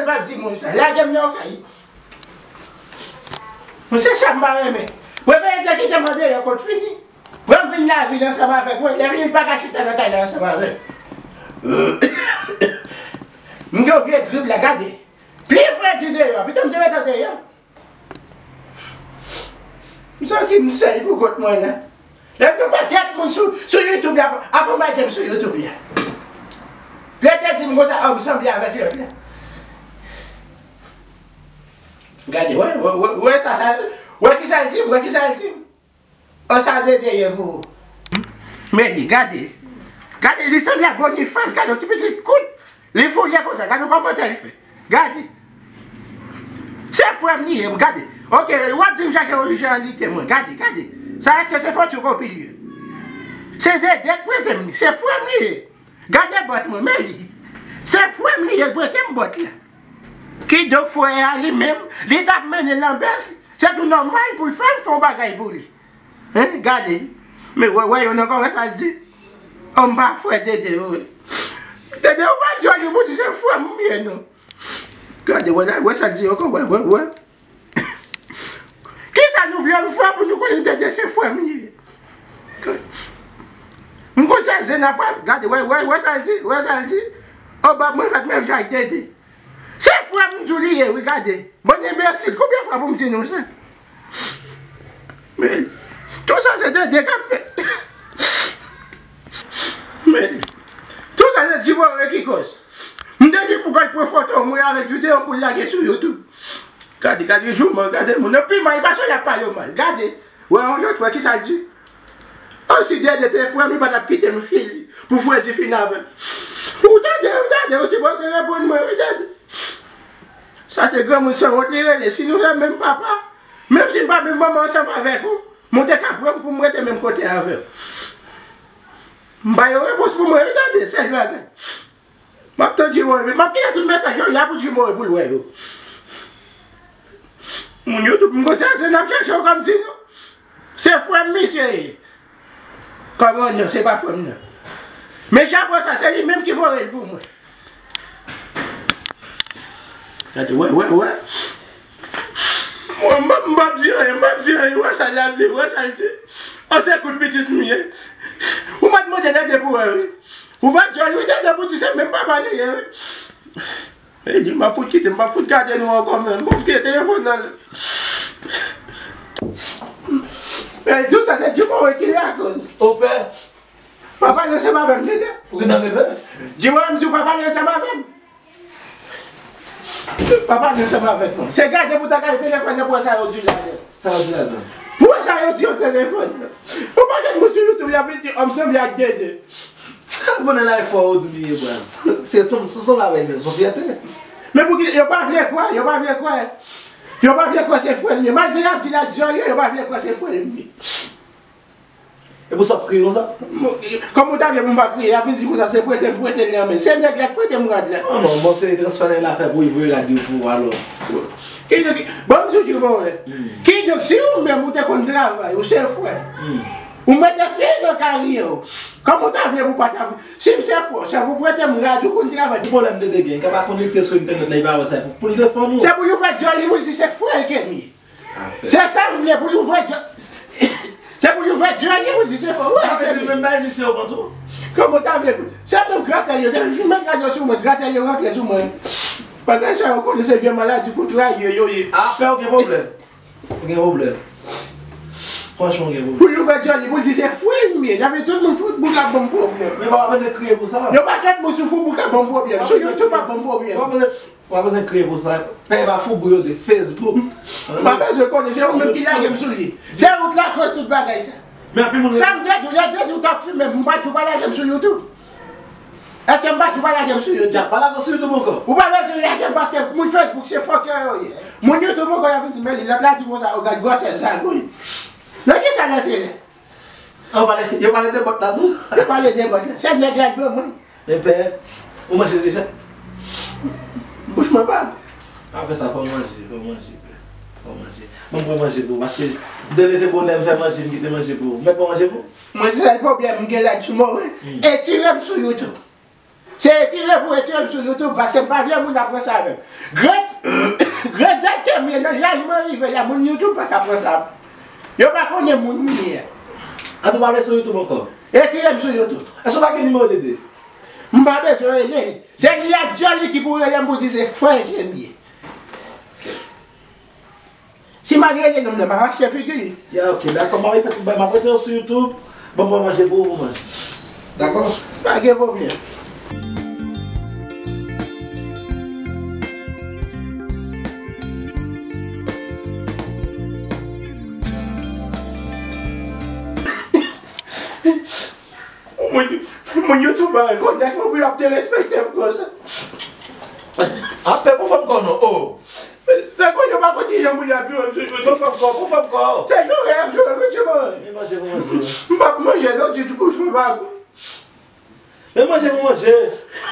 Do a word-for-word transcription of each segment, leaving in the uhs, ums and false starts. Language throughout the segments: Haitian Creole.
M ap di moun sa, lage m nan yon kay. Mwen, se sa m pa renmen. Prefere te kite m andeyò kot fini. Pran m vin lavil ansanm avèk mwen, lè fini l pa ka chita nan kay la ansanm avè m. M gen yon vye grip la, gade. Pli fredi deyò, pito m te ret andeyò. M santi m sèl pou kont mwen la. Lè gen yon pakèt moun sou, sou YouTube la, ap anmède m sou YouTube la. Lè te di m konsa, oh, m sanble avèk lòt la. Gade, wè, wè, wè, wè sa, sa, wè kisa l di m, wè kisa l di m. Oh, sa Dede ye pou ou. Men li, gade. Gade, li sanble ak Bonifas, gade, yon ti pitit kout. Li foule konsa, gade kòmantè li fè. Gade. Se frè m li ye, gade. Ok, w ap di m chache yon jan lite mwen. Gade, gade. Sa èske se fòti w konpil ye? Se Dede k prete m li. Se frè m li ye. Gade bòt mwen, men li. Se frè m li ye, l prete m bòt la. Kidonk, frè a li menm, li t ap mennen l nan bès. Se tou nòmal pou l fè m fè yon bagay pou li. Hein, gade. Men wè, wè, yon nan kòmans al di. Oh, m pa frè Dede, wi. Dede, ou pa djòl, ou di se frè m ye, non. Gade, wè, wè sa l di ankò, wè, wè, wè. Kisa nou vle nou fè pou nou konnen Dede se frè m li ye? M konn se zen ap fè, gade, wè, wè, wè sa l di, wè sa l di. Oh, bab mwen fèt menm jan ak Dede. Se frè m di w li ye, wi, gade. Bann enbesil, konbyen fwa pou m di nou sa? Men, tou sa se Dede k ap fè. Men, tou sa se Jimore ki kòz. M te di pou kòl pran foto mwen avèk videyo pou l lage sou YouTube. Gade, gade jouman, gade moun nan pi mal, pa sou l ap pale w mal. Gade, wè yon lòt, wè kisa l di. Oh, si Dede te frè m, li pa t ap kite m fini pou fredi fin avè m. Ou tande, ou tande, ou sipoze reponn mwen, wi, Dede. Sa se granmoun sanwont li rele. Si nou se menm papa, menm si m pa menm manman ansanm avèk ou, men w te ka pran m pou m rete menm kote avè w. M ba yo repons pou mwen, wi, tande, sèl bagay. M ap tann Jimore vin. M ap kite tout mesaj yo la pou Jimore pou l wè yo. Moun yo tout, m konn se zen ap chache yo kòm di non. Se frè m misye ye. Kòman non, se pa frè m nan. Men chapo sa, se li menm ki voye l pou mwen. Gade, wè, wè, wè. Mwen, m p ap, m p ap di anyen, m p ap di anyen. Wè sa l ap di, wè sa l di. An se kout pitit m ye. Ou mèt monte tande pou wè, wi. Ou va djòl, wi, tande pou di se menm papa nou ye, wi. E li, m ap fout kite, m p ap fout gade nou ankò menm. Bon, kite telefòn nan. E tou sa, se Jimore ki lakoz. Opè. Pa pale ansanm avè m, tande. Ou gen nan leve? Jimore, m di w pa pale ansanm avè m. Pa pale ansanm avèk mwen. Se gade pou ta gade telefòn nan pou wè sa yo di ladan. Sa yo di ladan? Pou wè sa yo di yo telefòn nan. Yon pakèt moun sou YouTube, y ap vin di, oh, m sanble ak Dede. Sa konnen la e fò yo di li ye, braz. Se son, se son lavèy, men son fyète. Men pou ki, yo pa vle kwè, yo pa vle kwè. Yo pa vle kwè se frè m ye. Malgre y ap di l ak dyòl yo, yo pa vle kwè se frè m ye. E pou sa w ap kriye konsa? Kòman w ta vle pou m pa kriye? Y ap vin di konsa, se prete m prete l nan men. Se nèg la k prete m rad la. Non, non, bon, se transfè nèg la fè pou l voye rad yo pou ou alò. Kidonk, ban m di w, Jimore. Kidonk, si ou menm ou te konn travay, ou se frè m. Ou mete fen nan karyè w. Kòman w ta vle pou w pa ta, si m se frè w, se pou prete m rad ou konn travay. Ki pwoblèm Dede gen? Li ka pa konekte sou entènèt la, li pa wè sa. Pou, pou l defann ou. Se pou l ouvè dyòl li, pou l di se frè l ke m ye. Se sa m vle pou l ouvè djòl. Se pou l ouvè djòl li pou l di se frè l ke m ye. Sa vle di menm bay misye yo pran tou. Kòman w ta vle pou, se menm gratèl yo, depi l fin met rad yo sou mwen, gratèl yo rantre sou mwen. Bagay sa yo konnen se vye maladi kout rayi yo, yo ye. Apè ou gen pwoblèm. Ou gen pwoblèm. Franchman, ou gen pwoblèm. Pou l ouvè djòl li, pou l di se frè l m ye. Nan men tout moun fout bouk ap ban m pwoblèm. Men pa bezwen kriye pou sa. Yon pakèt moun sou fout bouk ap ban m pwoblèm. Sou YouTube ap ban m pwoblèm. Pa bezwen W ap bezwen kriye pou sa. Pè pa foubou yo di Facebook. M pa bezwen konnen, se ou menm ki lage m sou li. Se ou k lakòz tout bagay sa. Men anpil moun. Sa m te di w, lè te di w t ap fimen m, m pa di w pa lage m sou YouTube. Èske m pa di w pa lage m sou YouTube? Ya, pa lage w sou YouTube ankò. Ou pa bezwen lage m paske moun Facebook se fòkè yo ye. Moun YouTube ankò y ap vin di, men li lòt la di konsa, o gad gwosè zagouy. Nan kisa l antre la? Yo pale, yo pale de bòt la tou. Yo pale de bòt la. Se nèg la k ban mwen. Men pè, ou manje deja? Bouch mwen pa gou. Pa fè sa, fò w manje, fò w manje, pè. Fò w manje. Ban m pran manje pou ou, paske m te leve bonè, m fè manje, m kite manje pou ou. M mèt pran manje pou ou? Mwen di sèl pwoblèm m gen la, Jimore, etire m sou YouTube. Se retire pou retire m sou YouTube, paske m pa vle moun ap pran sa avè m. Grenn, grenn tèt ke m ye, nan laj mwen rive la, moun YouTube pa ka pran sa avè m. Yo pa konnen moun mwen ye. An tou pa vle sou YouTube ankò? Retire m sou YouTube. Èske w pa gen nimewo Dede? M pa bezwen rele li. Se li ak dyòl li ki pou rele m pou di se frè ke m ye. Si m al rele nonm nan, m ap achte figi li. Ya, ok, dakò, m ap fè tout bagay, m ap rete sou YouTube, ban m manje pou ou, pou manje. Dakò? Pa gen pwoblèm. Moun, moun YouTube a rekonèt mwen pou y ap derespekte m konsa. Apè pou fanm kò non, o. Se konn yo pa konn kijan moun y ap jwe sou YouTube. Pou fanm kò, pou fanm kò. Se joure y ap joure, men ti mwen. Men manje pou manje. M p ap manje non ditou pou fanm pa. Men manje pou manje.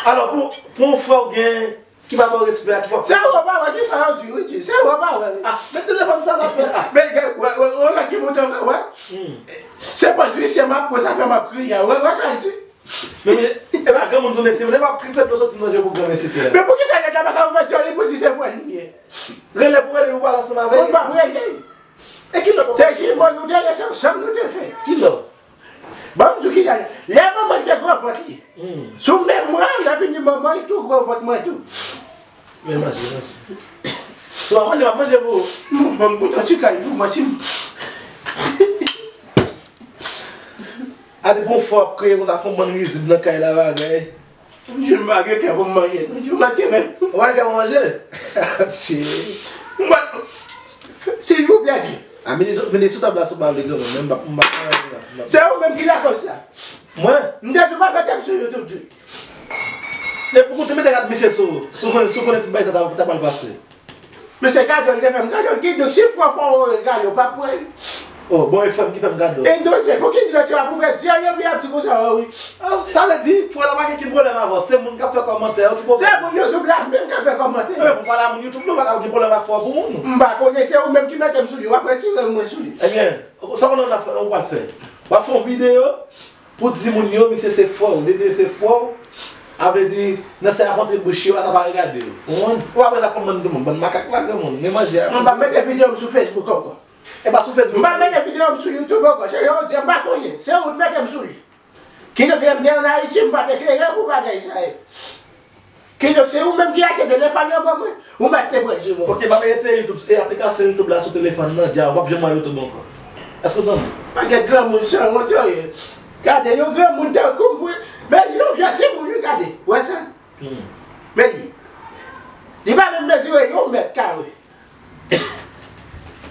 Alò, pou, pou yon frè w gen ki pa ba w respè a, ki pa. Se ou pa wè ki sa yo di, wi, di. Se ou pa wè, wi. Ah, men telefòn sa l ap fè la. Men gen, wè, wè, wè, lòt ki monte ankò, wè. Hmm. Se pòz visye m ap pran sa fè m ap kriye. Wè, wè sa l di. Men, men, e pa granmoun tounen timoun, e pa kriye dlo sot nan je pou granmesi pè. Men poukisa nèg la pa ka ouvè dyòl li pou di se frè l li ye? Rele pou rele pou pale ansanm avè l. Moun pa rele. E ki lè? Se jimo nou te ye, se ansanm nou te fè. Ki lè? Ban m di w kijan. Lè manman l te gwo vant li. Hmm. Sou menm mwen, lè vini manman l tou gwo vant mwen tou. Men manje, manje. Si w pa manje, m ap manje pou ou. Ban m goute yon ti kal pou mwen, si m. A depi yon fwa w ap kriye konsa, fè yon bann rizib nan kay la bagay. Manje m pa gen kè pou m manje. Manje m pa gen men. Ou pa gen kè pou manje? Tchè. Mwen, silvouplè, Dye. A, mete, mete sou tab la, si w pa vle granmoun, men m pa, m pa manje la. M pa. Se ou menm ki lakòz sa. Mwen? M te di w pa mete m sou YouTube tou. Depi w te mete gad misye sou, sou konnen, sou konnen tout bagay sa ta, ta pral pase. Men se kado l te fè m. Kado l ki, donk, si frè w fè w yon regalo, w p ap pran l? Oh, bon, e frè m ki fè m kado. E donk, se pou ki lòt yo ap ouvè dyòl yo, wi, ap di konsa, oh, wi. Ah, sa vle di, frè la pa gen ki pwoblèm avè w, se moun k ap fè kòmantè yo ki pwoblèm. Se moun YouTube la menm k ap fè kòmantè. Ebyen, pou pale a moun YouTube, nou pa ka gen pwoblèm ak frè w pou moun. M pa konnen, se ou menm ki mete m sou li, w ap retire mwen sou li. Ebyen, sa w konnen w ap fè, w pral fè. W ap fè yon videyo, pou di moun yo, misye se frè w, Dede se frè w, a vle di, nan sa y ap antre bouch yo a, sa pa regade yo. Ou konprann? Ou apre sa konn bann moun, bann makak la, granmoun, men manje a. M pa mete videyo m sou Facebook ankò. E pa sou Facebook. M pa mete videyo m sou YouTube ankò. Se yo di m pa konnen. Se ou t mete m sou li. Kidonk, lè m te ann Ayiti, m pa te klere pou bagay sa yo. Kidonk, se ou menm ki achte telefòn nan ban mwen, ou mèt te pran l sou mwen. Ok, m ap retire YouTube, e aplikasyon YouTube la sou telefòn nan, dja, w p ap janm wè YouTube ankò. Èske w tande? Pakèt granmoun sanwont yo ye. Gade, yon granmoun tankou m, wi. Men yon vye timoun, wi, gade. Wè sa? Hmm. Men li. Li pa menm mezire yon mèt kare.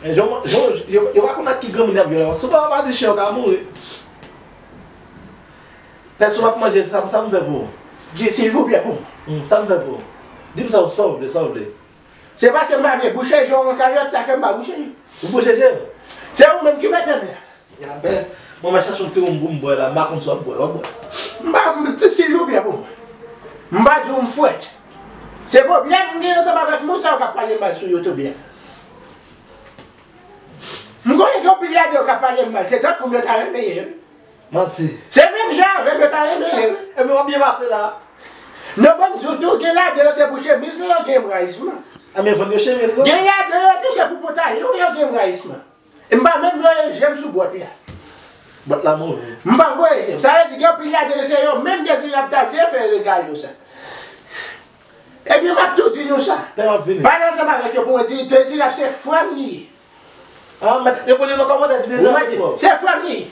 E jan, jan, yo, yo pa konn ak ki granmoun y ap jwe la. Si w pa, pa di chen yo ka mouri. Pèsonn ap manje, sa, sa m fè pou ou? Di, silvouplè, pou mwen. Hmm, sa m fè pou ou? Di m sa w, sa w vle, sa w vle. Se paske m pa vle bouche je w an kayòt, sa fè m pa bouche je. Ou bouche je m? Se ou menm ki mete m la. Ya bè, mwen, mwen chache yon ti wonm pou m bwè la, m pa konn sa w ap bwè, w ap bwè. M pa, m, silvouplè, pou mwen. M pa di w m frèt. Se pwoblèm m gen ansanm avèk moun sa yo k ap pale m mal sou YouTube la. M konnen gen anpil ladan yo k ap pale m mal, se tankou m yo ta renmen ye, wi. Manti. Se menm jan avè m yo ta renmen ye, wi. Ebyen, w ap byen pase la. Non, ban m di w tou, gen ladan yo se pou chemiz li yo gen m rayisman. Ebyen, vann yo chemiz lan. Gen ladan yo tou se pou pantalon yo gen m rayisman. E m pa menm voye je m sou bòt la. Bòt la move. M pa voye je m. Sa vle di gen anpil ladan yo se yo menm dezirab ta vle fè regalo sa. Ebyen, m ap tou di nou sa. Pè m ap vini. Pale ansanm avèk yo pou mwen di, dezirab se frè m li ye. Ah, mèt reponn yo nan kòmantè, di dezirab se frè w. Se frè m li ye.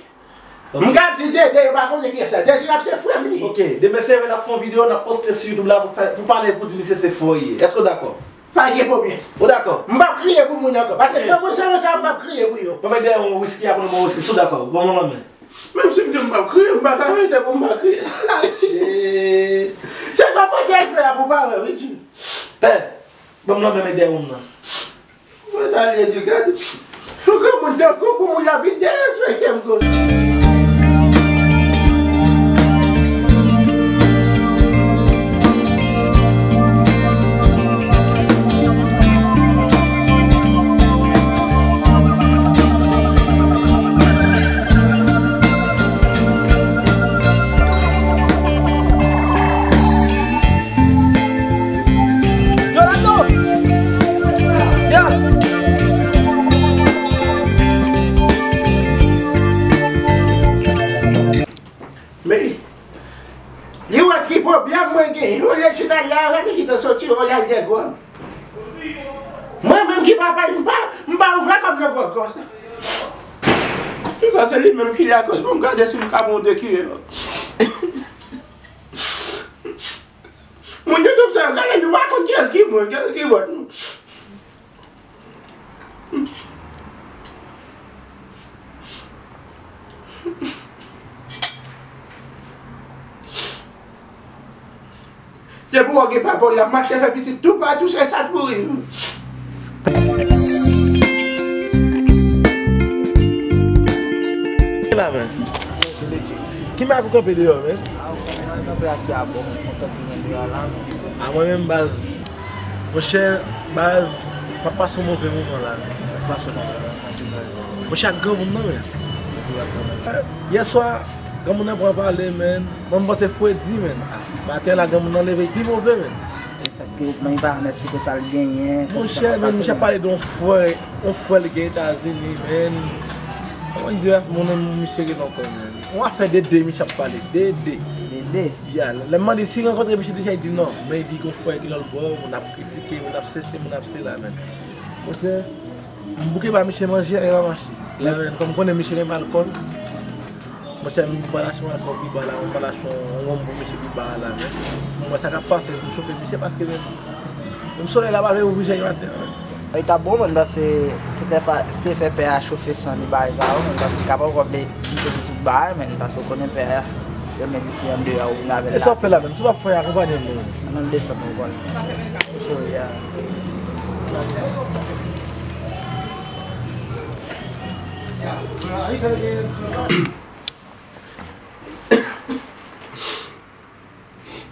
Ok. M ka di Dede, yo pa konnen kiyès la. Dezirab se frè m li ye. Ok, demen se vre n ap fè yon videyo, n ap poste sou YouTube la pou fè, pou pale, pou di misye se frè w li ye. Èske w dakò? Pa gen pwoblèm. Ou dakò? M p ap kriye pou moun ankò. Paske granmoun sanwont sa, m p ap kriye pou yo. Mwen mèt dèyè yon wiski a pou nou bwè wiski, si w dakò. Ban mwen lanmen. Menm si m di m p ap kriye, m pa ka rete pou m pa kriye. Shit. Se kòmantè l fè a pou pa wè, wi, Jim. Pè, ban m lanmen, mèt dèyè wonm nan. Mwen ta lye di gade. Yon granmoun tankou w pou moun ap vin derespekte m konsa. de gwòg. Mwen menm ki papa, m pa, m pa ouvè kò m nan gwòg konsa. Tout sa, se li menm ki lakòz. Bon, m gade si m ka pran de kiyè. Moun YouTube sa yo, gade, nou pa konn kiyès ki moun, kiyès ki bòt nou. Depi w gen papa w, l ap mache fè pitit toupatou, se sa k pou rive. La, men. Ki may ap kanpe deyò, men? A, mwen kanpe a ti abò, mwen kontan tounen deyò la, men. A, mwen menm, baz. Monchè, baz, m ap pase yon move moman la. Pase yon move moman. Monchè, ak granmoun nan, men. Yèswa, granmoun nan pran pale, men. Mwen, m panse fredi, men. Maten la, granmoun nan leve pi move, men. E sa k te, men, pa janm esplike sa l genyen. Monchè, men, misye ap pale de yon frè, yon frè li gen Etazini, men. Kòman di, moun nan, misye gen ankò, men. Yon afè de de, misye ap pale. De de. De de. Ya, lè m mande si rankontre misye deja, li di non. Men li di gon frè ki lòt bò, moun ap kritike, moun ap sesi, moun ap sela, men. Monchè, m bouke ba misye manje, anyen pa mache. La, men, kòm konnen misye renmen alkòl, monchè, m pral achte yon alkòl pi ba la, m pral achte yon wonm pou misye pi ba la, men. Mwen, sa k ap pase, m chofe misye paske, men, menm solèy la pa vle ouvri je l maten an, men. E ta bon, mwen, paske te fè, te fè pè a chofe san li bagay sa yo, mwen, paske li kapab ankò vle kite pou tout bagay, men, paske w konnen pè a, yo menm isi andeyò, ou vin avè l la. E sa w fè la, menm, si w pa fè, akonpanye m, non. Nan desann, ou konnen. Sorry, ya.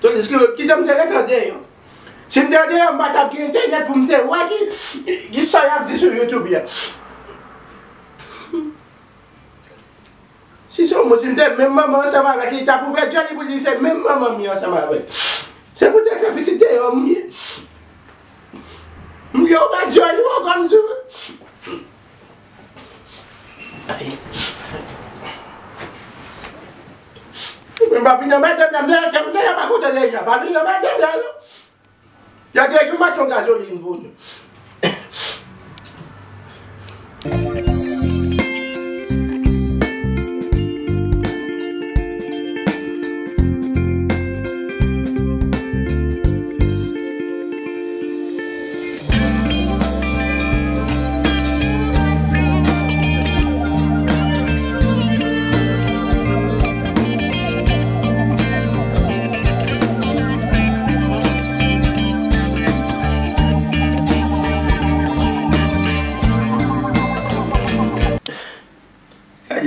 Tandiske, kite m te ret andeyò. Si m te andeyò, m pa t ap gen entènèt pou m te wè ki, ki sa y ap di sou YouTube la. Si se yon moun, si m te menm manman ansanm avè l, li t ap ouvè dyòl li pou l di se menm manman m ye ansanm avè l. Se poutèt sa pitit deyò m ye. M gen ouvè dyòl li, w konn di. Mwen pa vin nan madanm nan, men, men, men, pa koute deja, pa vin nan madanm nan, non. Y a de jou m achte yon gazolin pou nou.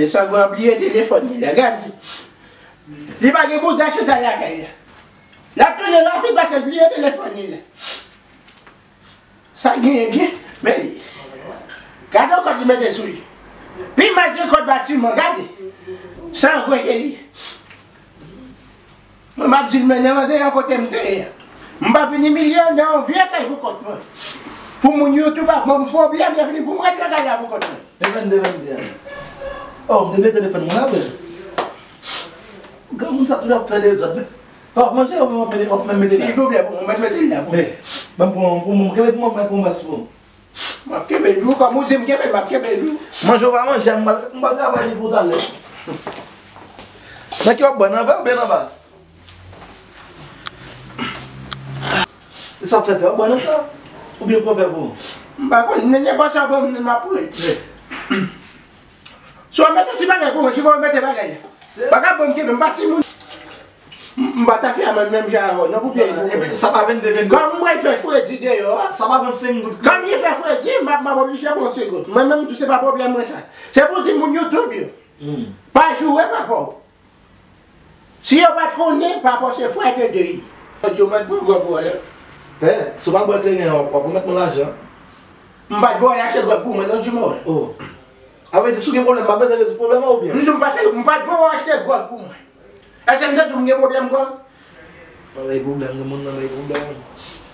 Gade, sangwen an bliye telefòn li la, gade. Li pa gen bouda Chantal lakay la. L ap tounen rapid paske l bliye telefòn li la. Sa genyen, gen, men li. Gade yon kòd li mete sou li. Pi mal ke kòd batiman, gade. Sangwen ke li. Mwen, m ap di l, mennen m andeyò kote m te ye a. M pa vin imilye w nan yon vye kay pou kont mwen. Pou moun YouTube ap ban m pwoblèm, lè fini pou m ret nan kay la pou kont mwen. Devan, devan, devan. Oh, m te mete telefòn mwen la, men. Granmoun sa toujou ap fè dezòd, men. Pa w ap manje, w ap mete, w ap mete la. Silvouplè, pou mwen, mwen mete l la pou mwen. Men, ban m pran, pou mwen, kenbe pou mwen, mwen pran bas pou mwen. M ap kenbe l wi, kòm ou di m kenbe, m ap kenbe l wi. Manje ou pa manje, m pral, m pral travay li pou talè. Nan ki w ap bwè, nan vè oubyen nan bas? E sa w fè pè, w ap bwè nan sa? Oubyen w pran vè pou ou? M pa konn, nenyen panse a ban m, m ap pran. Men. Si w ap mete yon ti bagay pou mwen, ki bò w mete bagay la? Pa ka ban m kenbe, m pa timoun. M, m pa ta fè amàn menm jan avè w, non, pou byen pou mwen. Epi, sa pa vennde, vennde. Kòm mwen fè fredi deyò a. Sa pa vennsenk goud. Kòm li fè fredi, m ap, m ap oblije pran senk goud. Mwen menm tou, se pa pwoblèm mwen sa. Se pou di moun YouTube yo. Hmm. Pa joure papa w. Si yo pa t konnen, papa w se frè de de. Yo mèt pran gwòg pou w la. Pè, si w pa bwè kleren an, w ap remèt mwen lajan. M pa t voye achte gwòg pou mwen, non, di mwen. Oh. A vle di, si w gen pwoblèm, m pa bezwen rezoud pwoblèm ou byen? M di w, m pa t, m pa t voye w achte gwòg pou mwen. Èske m te di w m gen pwoblèm gwòg? Mwen bay pwoblèm, gen moun nan bay pwoblèm.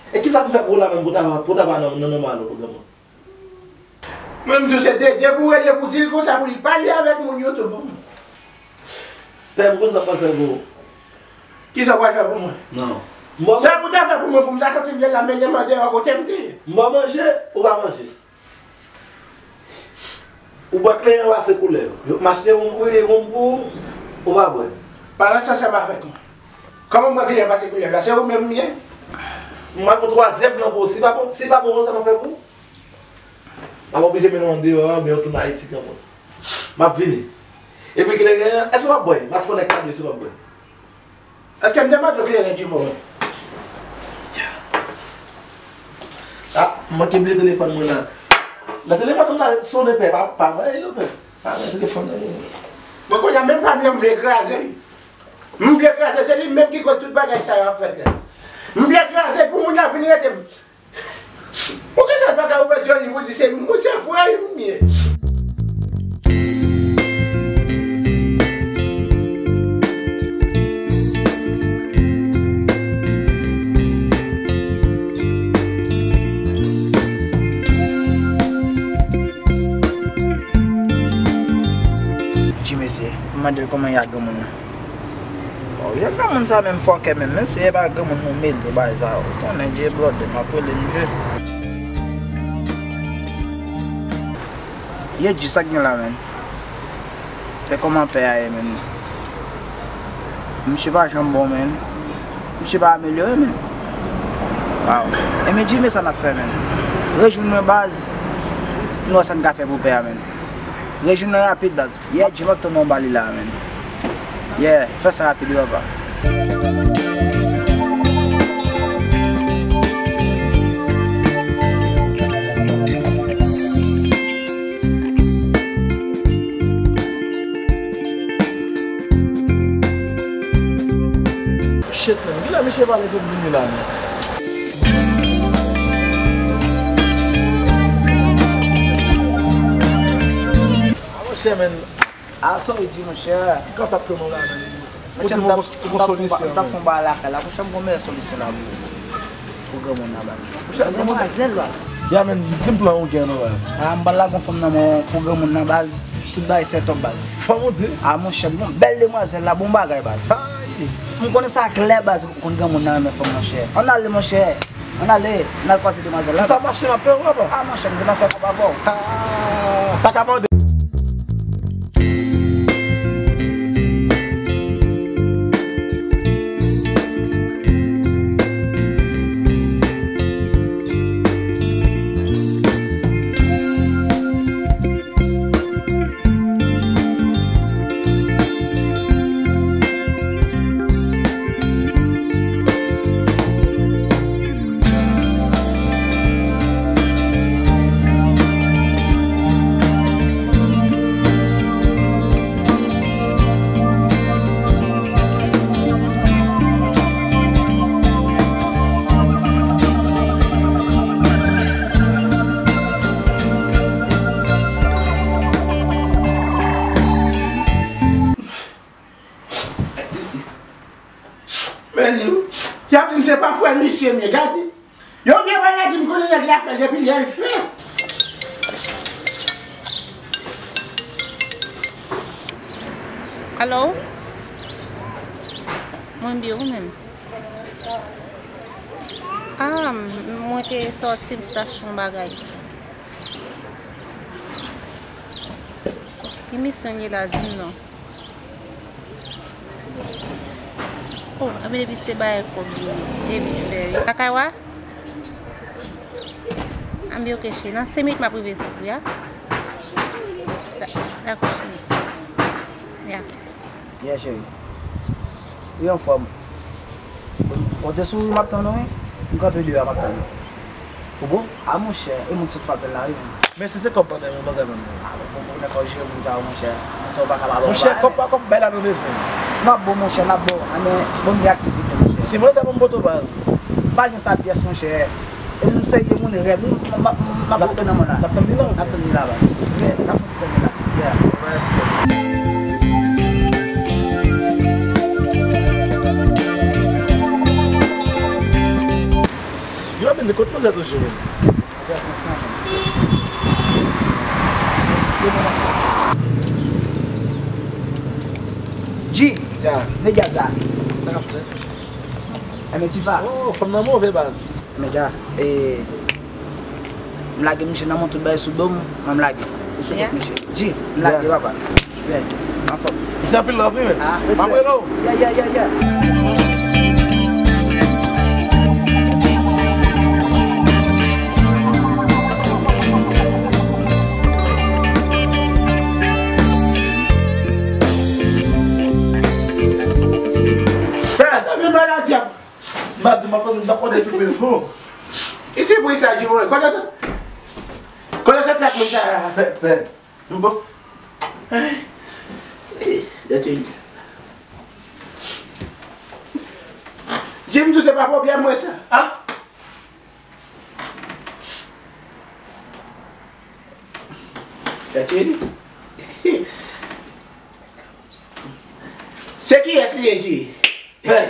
E kisa pou fè pou w la menm, pou ta, pou ta pa nan, nan nòmal ou pou granmoun? Mwen, m di w se Dede pou w rele pou di l konsa pou li pale avèk moun yo tou pou mwen. Pè, m konn sa m pral fè pou ou. Kisa w pral fè pou mwen? Non. Sa pou ta fè pou mwen, pou m ta santi m byen la, mennen m andeyò kote m te ye. M ba w manje, ou pa manje. Ou bwè kleren pase koulè. Yo, m achte yon brile yon pou ou, ou pa bwè. Pale ansanm avèk mwen. Kòman m bwè kleren pase koulè la? Se ou menm m ye? M al pran twazyèm nan pou ou. Si pa bon, si pa bon, sa m ap fè pou ou? M ap oblije mennen w andeyò a, oubyen w tounen Ayiti kanmenm. M ap vini. Epi kleren an, èske w ap bwè? M ap fè w nèg kado, èske w ap bwè? Èske m te mande w kleren di mwen mwen? Ah, m manke bliye telefòn mwen la. Nan telefòn mwen la, sonnen pè, pa, pa veye non pè. Pa veye telefòn nan. Mwen kounye a menm pa m nan m vle kraze li. M vle kraze, se li menm ki koz tout bagay sa yo ap fèt la. M vle kraze pou moun nan vin rete m. Poukisa l pa ka ouvè djòl li pou l di se mwen, se frè l m ye? Ti mesye, m mande l kòman y a granmoun nan. Bon, vye granmoun sa menm fòkè menm, mesye, e pa granmoun nou mele bagay sa, ou konnen Dye blòdè, m ap rele misye. Ye Dye, sa k gen la menm? Se kòman pè a ye menm? Misye pa janm bon menm. Misye pa amelyore menm. Waw. Ebyen Dye, men sa n ap fè menm. Rejwenn mwen baz, nou wè sa n ka fè pou pè a menm. Rejwenn mwen rapid baz. Yeah, Dye, m ap tann ou anba li la a, menn. Yeah, fè sa rapid wi, papa. Shit, menn. Kilè misye pale pou m vini la, menn? Ah, monchè, menn. Ah, sa w di, monchè? Kontak ke mwen la, menn. Monchè, m t ap, m t ap fè yon ba-, m t ap fè yon bagay lakay la. Monchè, m gon meyè solisyon la pou, pou granmoun nan, baz. Monchè, granmoun, demwazèl, baz. Ya, menn, di m plan ou gen non, baz. Ah, m pral lage yon fanm nan men w pou granmoun nan, baz. Tout bagay set up, baz. Fanm ou di? Ah, monchè, m gon bèl demwazèl la, bon bagay, baz. Ay. M konnen sa klè, baz, ou konn granmoun nan renmen fanm, monchè. Ann ale, monchè. Ann ale, n al kwaze demwazèl la. Si sa mache, m ap peye w, papa. Ah, monchè, m gentan fè kòb avè w. Ah, sa ka mande. Men li, y ap di m se pa frè misye m ye, gade. Yon vye bagay di m konnen nèg la fè l epi lè l fè. Alo? Mwen byen, ou menm? Ah, mwen te sòti, m t achte yon bagay. Ki misyon l ye la, di m non. Oh, anben depi se bay kòb li ye, e vit fè wi. Lakay w a? Anben ok cheri, nan senk minit m ap rive sou ou ya. Da-, dakò cheri. Ya. Yeah, cheri. Wi, anfòm. Konte sou ou, m ap tann ou, wi. M kanpe deyò a, m ap tann ou. Ou bon? A, monchè, e moun sot frape l la, wi, menn. Men si se kòb pandan men, manzè ban m. A, bon, bon, bon, fò w jere moun sa yo, monchè. Moun sa yo pa ka ba w bagay. Monchè, kòb pa kòb, bay la nou bezwen. N ap bon, monchè, n ap bon. A, men, bon, gen aktivite, monchè. Si manzè ban m poto baz. Pa gen sa pyès, monchè. E moun serye, moun rèd. M, m, m, m ap rete nan mòn la. N ap tann li la, ok. N ap tann li la, baz. Yeah, n ap fè yon ti tann li la. Yeah. Yo, men, kote manzè toujou, men? G, ya, degaj la. Sa k ap fèt? Enben, Tifa. Oh, fanm nan move baz. Enben, Dja, e, m lage misye nan men w, tout bagay sou do m, mwen m lage. Ou sou tèt misye. G, m lage, papa. Yeah, anfòm. Misye anpil love, wi, men. Ah, respè. M ap rele w. Yeah, yeah, yeah, yeah. Hey, maladi ap M ap di, m ap, m ap pote sipriz pou ou. Ki sipriz sa, Jimmy? Kote sa? Kote sa tèt moun sa? Pè, pè. Bon. Jimmy, tou se pa pwoblèm mwen sa. Ah? Jimmy. Se kiyès li ye, Jimmy? Fè.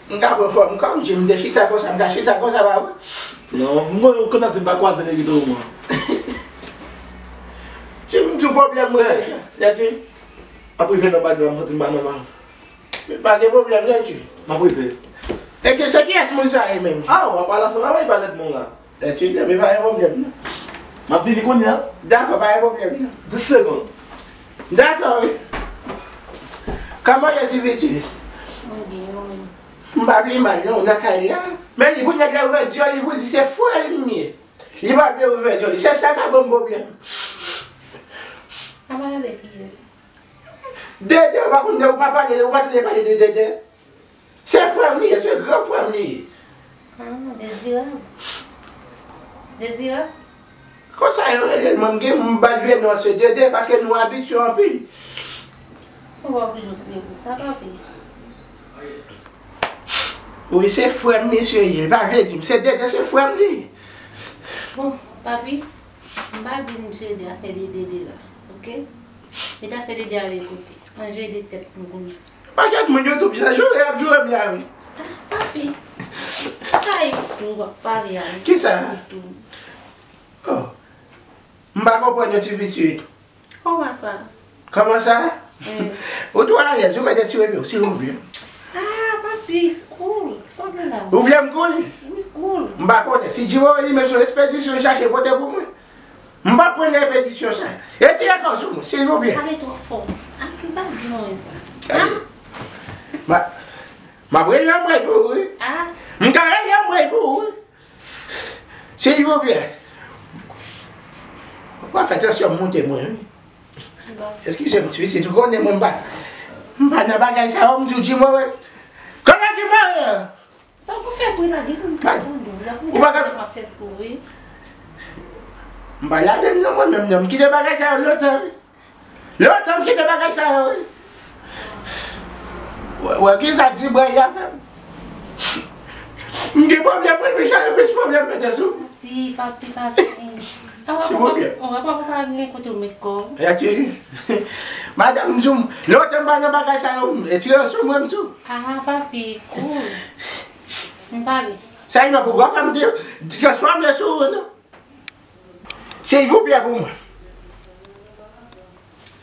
M ka pran fòm kòm Jim te chita konsa, m ka chita konsa, pa vre? Non, m konnen, ou konnen m pa kwaze nèg yo mwen. Jim, m di w pwoblèm mwen deja. Lè ti, m ap rive nan bagay la, m santi m pa nòmal. Men pa gen pwoblèm, lè ti. M ap rive. E ke se kiyès moun sa ye menm? Ah, w ap pale ansanm avè l, pa lèt mwen la. Etidyan, men pa gen pwoblèm, non. M ap vini kounye a. Dakò, pa gen pwoblèm, non. Dis segonn. Dakò, wi. Kòman w ye, ti pitit? Mwen byen, mwen menm. M pa pli mal, non, nan kay la. Men li pou nèg la ouvè djòl li pou di se frè l m ye. Li pa vle ouvè djòl li. Se sa k ap ban m pwoblèm. Apa gade kiyès? Dede, ou pa konn, ou pa pale, ou pa tande pale de Dede? Se frè m li ye, se gran frè m li ye. Ah, Dezirab. Dezirab? Konsa yo rele l, mwen m gen, m ba l vye non se Dede, paske nou abitye anpil. Ou pa oblije kriye pou sa, papi. Wi, se frè m misye ye. Pa vle di m, se Dede, se frè m li ye. Bon, papi, m pa vin jwe de afè de Dede la, oke? Met afè Dede a de kote. Ann jwe de tèt nou kounye a. Pakèt moun yo tou plis joure ap joure m la wi. Ah, papi. Sa yo tou w ap pale a wi. Kisa? Yo tou. Oh. M pa konprann yo ti pitit. Kòman sa? Kòman sa? Wi. Ou tou alèz, ou mèt etire pye w, silvouplè. Ah, papi, cool. Sa w gen la? Ou vle m cool? Wi, cool. M pa konnen. Si Jimmy li menm sou espedisyon chache pote pou mwen. M p ap pran repedisyon sa. Retire kò w sou mwen, silvouplè. Pale twò fò. A ki bag di mwen sa? Tande. M a, m ap rele anmwey pou ou, wi. Ah. M ka rele anmwey pou ou, wi. Silvouplè. W ap fè tansyon m monte mwen, wi. Eskize m, ti pitit, ou konnen mwen m pa, m pa nan bagay sa yo, m di w Jimore. Kote Jimore? Sa w pou fè bri la, depi m tande w la, pou w pa ka m ap fè sou wi. M pa ladann non mwen menm non, m kite bagay sa yo lontan wi. Lontan m kite bagay sa yo wi. Wè, wè kisa ti bwè y a fè m. M gen pwoblèm mwen vin chaje plis pwoblèm mete sou m. Papi, papi, papi. Silvouplè. Ou wè pa pou ka gen kote w met kò w. Etire. Madanm m di w, lontan m pa nan bagay sa yo, etire yo sou mwen m di w. Ah, papi, cool. M pale. Sèlman pou gwo fanm di, di ke swa m lè sou ou non. Silvouplè pou mwen.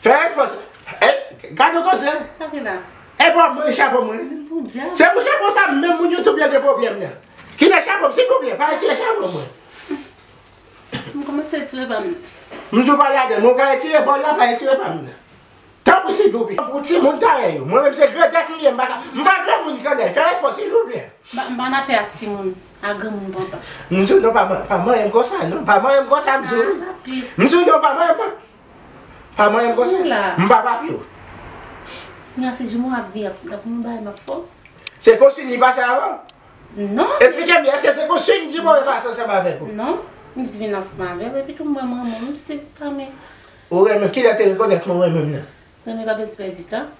Fè respons. Ey, gade w konsa. Sa w gen la? E pa mwen chapo mwen. Podyab. Se pou chapo sa menm moun yo sou pye gen pwoblèm nan. Kite chapo m silvouplè, pa retire chapo mwen. M kòmanse retire pa m nan. M di w pa ladann, mwen ka retire bòl la, pa retire pa m nan. Tanpri silvouplè. Pou timoun parèy ou. Mwen menm se grandèt m ye, m pa ka, m pa granmoun grandèt. Fè respè silvouplè. M pa, m pa nan afè ak timoun, ak granmoun papa. M di w non, pa man-, pa manyen m konsa non, pa manyen m konsa m di w wi. Ah, papi. M di w non, pa manyen m, pa manyen m konsa. M pa papi w. Mèsi, Jimo ap vin, ap, ap yon bagay m ap fè w. Se konsiy li pase avè w? Non. Esplike m byen, èske se konsiy Jimo pase ansanm avèk ou? Non, m di vin ansanm avè l, epi tou m wè manman m, m se tanmen. Ou renmen, kilè te rekonèt mwen renmen m nan? Renmen pa bezwen pèdi tan.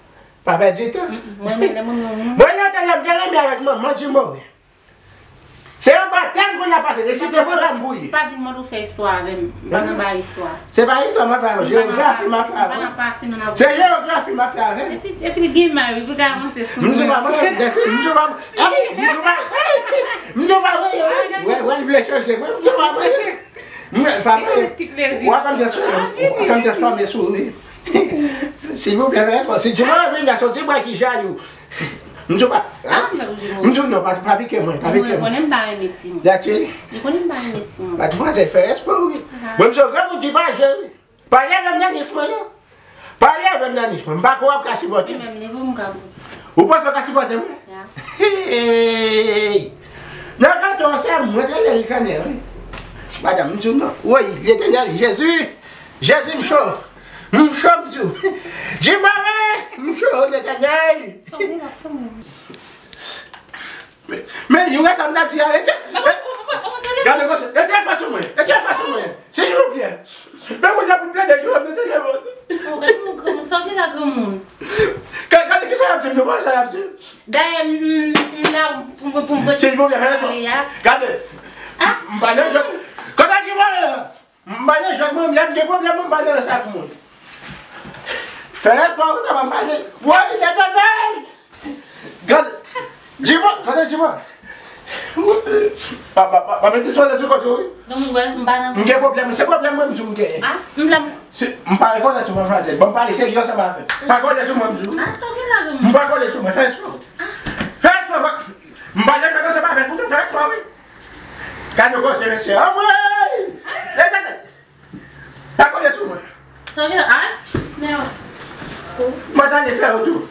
Pa pèdi tan? Mm, mm, mwen renmen lè mwen renmen yon moun. Mwen nan tan lè m te renmen avèk manman Jimo. Se yon batèm kounye a pase, resite pwogram pou li. Pa vin mande w fè istwa avè m. M pa nan bay istwa. Se pa istwa m ap fè avè w, jewografi m ap fè avè w. Se jewografi m ap fè avè w. Epi, epi l gen may wi, pou l ka avanse sou mwen. M di w pa mwen, m di w pa mwen. Ey, m di w pa, ey, m di w pa mwen, ey, wè, wè, l vle chanje mwen, m di w pa mwen. Mwen, pa mwen. Ti plezi. W ap fè m transfòme, w ap fè m transfòme sou wi. Silvouplè, fè efò. Si Jimo vin la, se yon ti bwè ki jalou. M di w pa, ah, m di w non, pa, pa pike mwen, pa pike mwen. Li konnen m pa renmen timoun. Li konnen m pa renmen timoun. Madmwazèl, fè respè w, wi. Mwen, m se yon granmoun ki pa jwe, wi. Pale avè m nan niche mwen, non. Pale avè m nan niche mwen. M pa kwè w ap ka sipòte m. Ou panse w ka sipòte mwen? Hey! Nan kanton an, se mwen k rele rikanè, wi. Madanm, m di w non. Woy, Letènèl, Jezi! Jezi, m cho! M cho, m di w! Jimare! M cho, Letènèl! Men, men, yon sa m t ap di a, retire, gade, retire kò sou mwen, retire kò sou mwen, silvouplè. Men moun nan pou plede jou, m te telefòn. Oh, gade yon granmoun, sa w gen la granmoun. Gade, gade kisa y ap di m, nou wè sa y ap di m. Dayè, m, m, m la pou, pou, pou, pou silvouplè, fè respè. Gade, m pa nan jwèt. Kote Jimare an? M pa nan jwèt mwen, lè m gen pwoblèm mwen, m pa nan sa ak moun. Fè respè w, papa, m pale. Woy, Letènèl! Gade, Jimò, gade Jimò. Pa, pa, pa, pa mete sou sou kote w, wi. Non, m wè, m pa nan. M gen pwoblèm, se pwoblèm mwen, m di w m genyen. Ah, m la. Se, m pa rekonèt ou, manmzèl. Bon, m pale serye ansanm avè w. Pa kole sou mwen, m di w. Ah, sa w gen la, granmoun? M pa kole sou mwen, fè respè w. Fè respè w. M pa nan jwèt ansanm avè w, fè respè w, wi. Gade koze, mesye. Anmwey! Letènèl! Pa kole sou mwen. Sa gen, ah? Mwen t ale fè yo tou.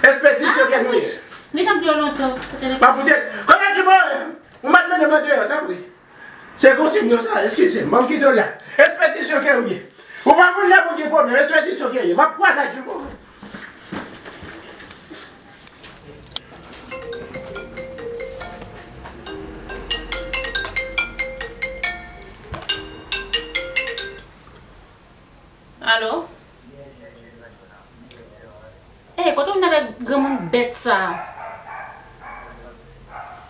Espedisyon ke nou ye. Li t ap di w lontan, pou telefòn. Pa foute. Kote Jimò? Ou mèt mete mwen deyò, tanpri. Se konsiy nou sa, eskize m, ban m kite w la. Espedisyon ke ou ye. Ou pa konn lè moun gen pwoblèm, espedisyon ke ou ye. M ap kwaze ak Jimò. Alo? Ey, kote w vin avèk granmoun bèt sa a?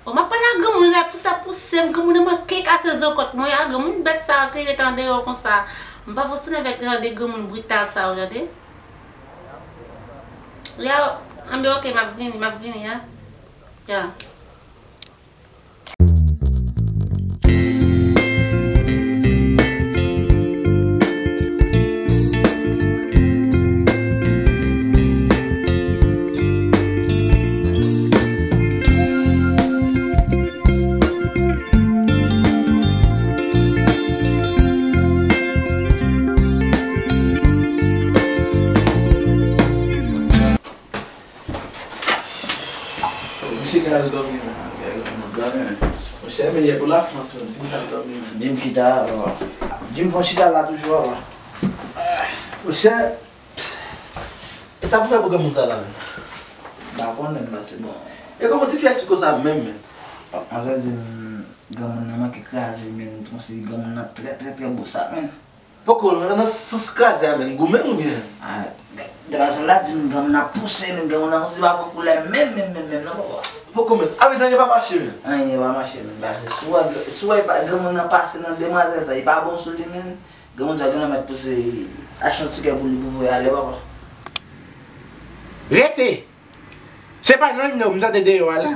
Bon, m ap pale ak granmoun la, pou sa pouse m, granmoun nan manke kase zo kòt mwen a, granmoun bèt sa a ki ret andeyò konsa. M pa vle sonn avèk jan de granmoun brital sa yo, tande. Ya, anben, oke, m ap vini, m ap vini, ya. Ya. Misye genlè al dòmi, men. Genlè al dòmi, men. Monchè, men yè pou Lafrans, men, di m al dòmi, men. Di m chita la, papa. Di m fè yon chita la toujou, papa. Monchè, e sa pou fè pou granmoun sa la, men? M pa konnen, men se bon. E kòman ti fi a siko sa menm, men? Manzè di m granmoun nan manke kraze, men, kòmsi granmoun nan trè, trè, trè bosak, men. Poko, nan, nan sans kraze a, men, goumen oubyen? Ah, demwazèl la di m granmoun nan pouse, men granmoun nan kòmsi pa pran koulè menm, menm, menm, menm, non, papa. Poko, men, a, men, anyen pa mache, men. Anyen pa mache, men, paske si w wè, si w wè granmoun nan pase nan demwazèl sa, li pa bon sou li, men. Granmoun sa genlè mèt pouse, achte yon tikè pou li pou voye ale, papa. Rete! Se pa nan non m tande deyò a la.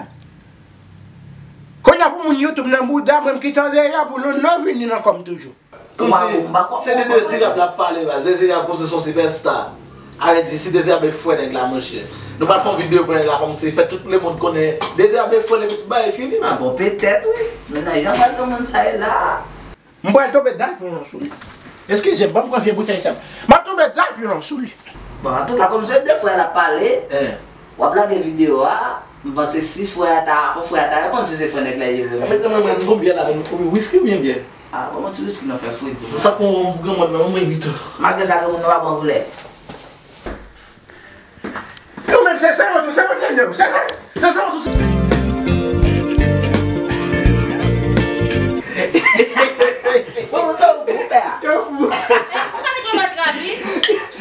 Kounye a pou moun YouTube nan bouda mwen m kite andeyò pou London vini nan kò m toujou. Kòmsi se de Dezirab l ap pale, baz. Dezirab kòmsi se yon sipèsta. Avè di, si Dezirab e frè nèg la, monchè. Nou pral fè yon videyo pou nèg la, kòmsi fè tout lemonn konnen Dezirab e frè l epi bay fini, man. Ah bon, petèt, wi. Men nan jan bagay granmoun sa ye la. M pral tonbe dapilon sou li. Eskize m, ban m pran vye boutèy sa. M ap tonbe dapilon sou li. Bon, antouka, kòm se de frè l ap pale, w ap lage videyo a, m panse si frè a ta, fò frè a ta reponn si se frè nèg la ye vre. Mete nan men m, gon byè la, men ou wiski oubyen byè? Ah, kòman ti wiski nan fè fredi? Sa pou yon granmoun nan, mwen pito. Malgre sa, granmoun nan pa pran koulè. Ou menm se sanwont ou, sanwont nèg yo, se sa, se sanwont ou. Bon, bon, sa ou fou, pè a? Yo fou. Ou ka met yon lòt rad, wi.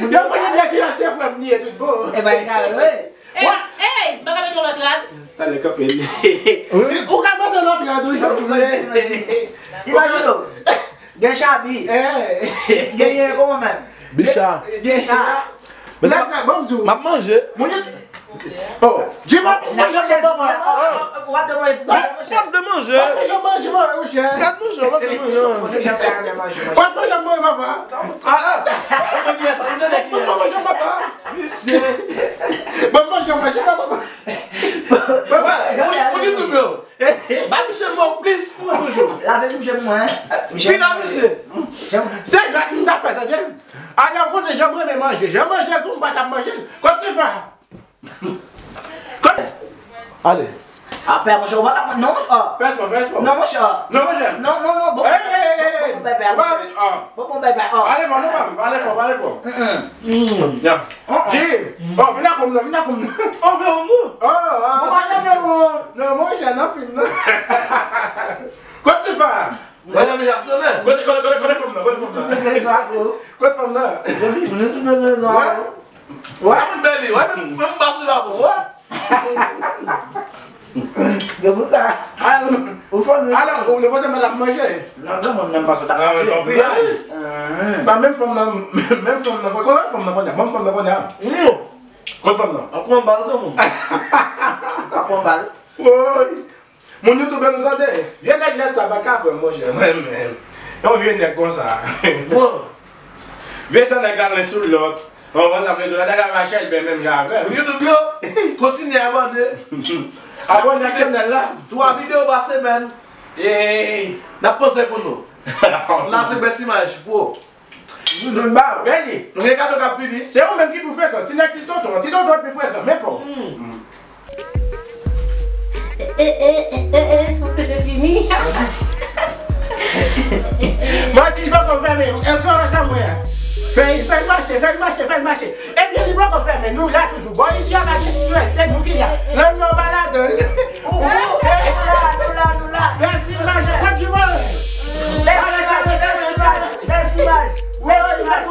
Yo konnen Dezirab se frè m li ye tout bon. E pa egare, wi. Ey, ey, m pa ka met yon lòt rad? Talè kanpe. Ou ka met yon lòt rad ou jan ou vle. Imajine w. Gen Chabi. Genyen kòman menm? Bicha. Gen Bicha. Lè sa, ban m di w. M ap manje. Moun yo. Oh, Jimmy, manje, manje, manje. W ap de manje. W ap de manje. W ap manje, manje, manje, monchè. Gad manje, w ap de manje. W ap manje, manje, papa. Ah, ah. W ap manje, manje, papa. Misye. W ap manje, manje, papa. Fini, mesye. Se jwèt m t ap fè, tande. Alè, ou konnen jan m renmen manje. Jan manje gou, m pa t ap manje l. Kot Tifa? Kot? Ale. Apè, monchè, ou pa ka. Non, monchè. Fè espò, fè espò. Non, monchè. Non, monchè. Non, non, non. Bon, bon, bon, bèbè. Ou pa vin, ah. Bon, bon, bèbè. Ale fò, non, pale fò, pale fò. Ya. Jim. Oh, vin ak ou m nan, vin ak ou m nan. Oh, men ou. Oh, ah. Ou pa janm wont. Non, monchè, nan fim nan. Kot Tifa? Mwen, mwen, Jackson, men. Kote, kote, kote, kote fanm nan, kote fanm nan? Kote fanm nan? Wè. Wè, moun bèl li, wè, men, men m pase pa bon, wè. Se pou sa. Ou fò nou. Alò, ou, nou panse madanm manje? Non, non, mwen menm pa sot ap manje. Ba, menm fanm nan, menm fanm nan, kote fanm nan konnen? Menm fanm nan konnen. Kote fanm nan? Ap pran bal, kanmenm. Ap pran bal. Woy. Moun YouTube, nou tande. Vye nèg lèd sa pa ka fè m, monchè. Mwen menm. Yon vye nèg konsa. Bon. Vye tan nèg la len sou lòt. Yon vwazin ap len sou lòt, nèg la mache, l byen menm jan avè m. Moun YouTube yo, kontinye abòne. Abòne ak chanèl la. Twa videyo pa semèn. N ap poste pou nou. La se bèl imaj pou ou. Nou jwenn ba. Bèl li. Nou gen kado k ap vini. Se ou menm ki pou frekan. Ti nèg, ti tonton. Ti tonton pi frekan. Men pa w. E, e, e, e, e, e, ou se te fini. Manti, li poko fèmen. Èske w wè sa m wè a? Fè, fè l mache, fè l mache, fè l mache. Ebyen, li poko fèmen. Nou la toujou. Bò isi a pa gen strès, se nou ki la. Nan nou pa ladan l. Ou, ou, nou la, nou la, nou la. Bèl imaj, kot Jimon? Bèl imaj, bèl imaj, bèl imaj, bèl imaj, bèl imaj.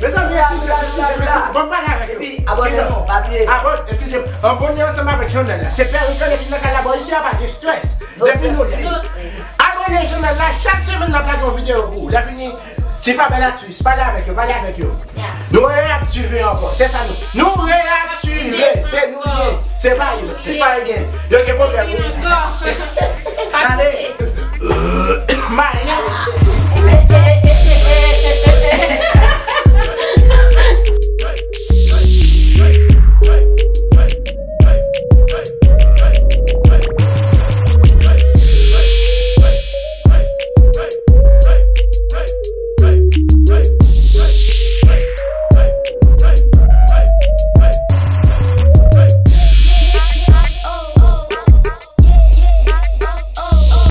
Mezanmi, eskize, eskize, mezanmi. Bon, pale avèk yo. Epi, abòne nou, pa bliye. Abòne, eskize m. Abòne ansanm avèk chanèl la. Se pè Rican epi nan kay la, bò isi a pa gen strès. Depi nou la. Abòne chanèl la, chak semèn n ap lage yon videyo pou ou. Lè fini, Tifa bèl aktris, pale avèk yo, pale avèk yo. Nou reyaktive ankò, se sa nou. Nou reyaktive, se nou li ye, se pa yo. Tifa gen. Yo gen pwoblèm wi. Ale. Malè.